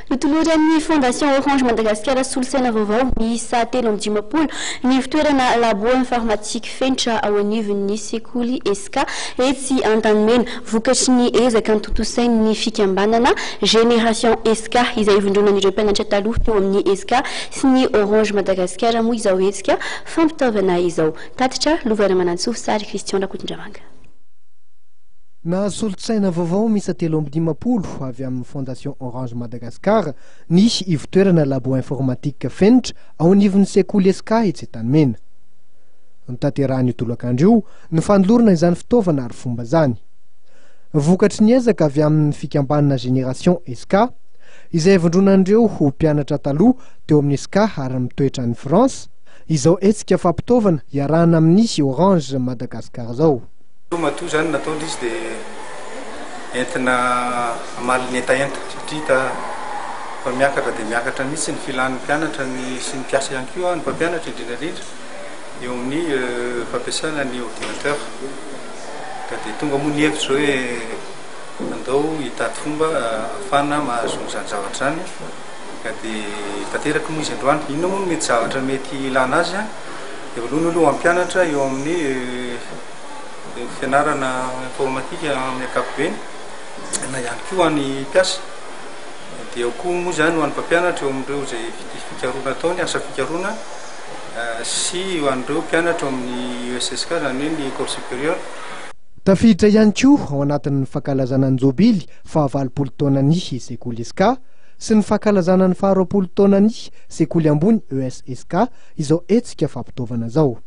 Notoloran'ny Fondation Orange Madagascar solosaina vaovao miisa 53 ny fitoerana Labo Informatique Fenitra ao anivon'ny sekoly ESCA etsy Antanimena, vokatry ny ezaka notontosain'ny fikambanana Génération ESCA izay ivondronan'ireo mpianatra taloha teo amin'ny ESCA sy ny Orange Madagascar moa izao hetsika fampitaovana izao. Tatitra, Lova Ramanantsoa, sary Christian Rakotondramanga. Nahazo solontsaina vaovao miisa 53 avy amin'ny Fondation Orange Madagascar ny ivotoerana Labo Informatique Fenitra ao anivon'ny sekoly ESCA etsy Antanimena. Notanterahin'io tolakandro io ny fanolorana izany fitaovana ary fomba izany. Vokatry ny ezaka avy amin'ny fikambanana Génération ESCA, izay ivondronan'ireo ho mpianatra taloha teo amin'ny ESCA ary mitoetra any France, izao hetsika fampitaovana iarahana amin'ny Orange Madagascar izao. Matoa izany natao ilay izy dia entina hamaly ny hetaheta satria hita fa miakatra dia miakatra mihitsy ny filan'ny mpianatra ny sy ny mpiasa ihany koa, ny mpampianatra indrindra indrindra eo amin'ny fampiasana ny ordinateur. Ka dia tonga moa ny hevitra hoe andao hitady fomba ahafahana mahazo an'izany zavatra izany ka dia tanteraka moa izy androany. Inona moa no mety zavatra mety ilana azy? Dia voalohany aloha hampianatra eo amin'ny fianarana informatique amin'ny ankapobeny na ihany koa ho an'ny mpiasa. Dia eo koa moa izany ho an'ny mpampianatra eo amin'ireo izay fikarohana ataony, asa fikarohana sy ho an'ireo mpianatra ao amin'ny ESSK, izany hoe ny école supérieure. Tafiditra ihany koa ao anatin'ny fankalazana ny jobily fahavalopolo taonan'ny sekoly ESCA sy ny fankalazana ny faharoapolo taonan'ny sekoly ambony ESSK izao hetsika fampitaovana izao.